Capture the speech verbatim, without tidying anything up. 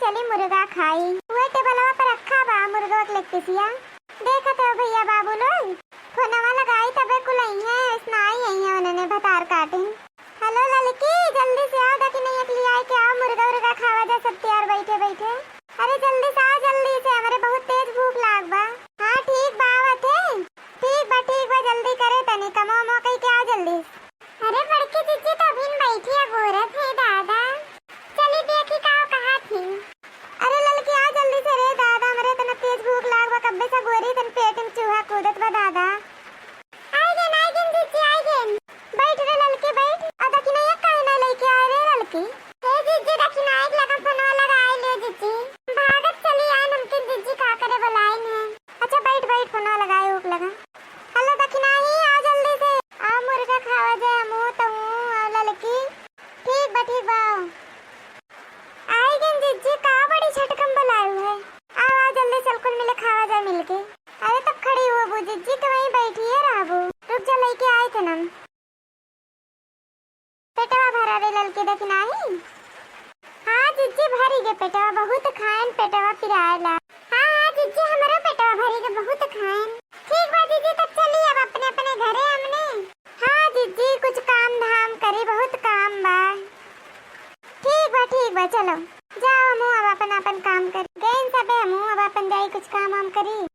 चली मुर्गा खाई। उहे टेबलवा पर रखा बा मुर्गवा के लेग पीसिया। देखत हो भैया बाबू लोग, फोनवा लगाई तबे कुल अइहें, अइसना आई अइहें उन्हने भतार काटिन। हेलो ललकी, जल्दी से आओ, दखिनैया के लियाई के आओ, मुर्गा उर्गा खावा जा सब तैयार बैठे बैठे। अरे जल्दी से आओ, जल्दी से, हमरे बहुत तेज भूख लाग बा। हाँ ठीक बा, आवत है। ठीक बा, ठीक बा, जल्दी करे तनी, कमो मो कई के आओ जल्दी। अरे बड़की जिज्जी तो अभी बैठी है, गोरत है दादा। चली देखी का कहा थी। अरे ललकी आ जल्दी से रे दादा, हमरे इतना तेज भूख लाग बा, कब्बे से गोरी तन पेट में चूहा कूदत बा दादा। आई गेन, आई गेन जिज्जी, आई गेन। बैठ रे ललकी बैठ। आ दखिनैया काहे ना लेके आए रे ललकी? ए जिज्जी दखिनैया के लगा फोनवा लगाए ले जिज्जी। भागत चली आए नमकीन जिज्जी का करे बुलाए ने। अच्छा बैठ बैठ फोनवा लगाए ऊक लगा। हेलो दखिनैया आ जल्दी से। आ मुर्गा खावा जाए हमू तहू आ ललकी। ठीक बा ठीक बा। आई गेन जिज्जी, का बड़ी झटकम बुलायु है। आवा, जल्दी चल, कुल मिले खावा जाए मिलके। अरे तब खड़ी होबू जिज्जी, तो वहीं बैठी है रहबू। रुक जा, लेके आए थे नम। पेटवा भरा रे ललके दखिनैया। हाँ जिज्जी, भरी गे पेटवा, बहुत खाएन, पेटवा पिराएला। हाँ हाँ जिज्जी, हमरो पेटवा भरी गे, बहुत खाएन। ठीक बा जिज्जी, तब चली अब अपने अपने घरे हमने। हाँ जिज्जी, कुछ काम धाम करी, बहुत काम बा। ठीक बा ठीक बा, चलो जाओ, हमू अब अपन अपन काम करी। गइन सबे, हमू अब अपन जाई कुछ काम वाम करी।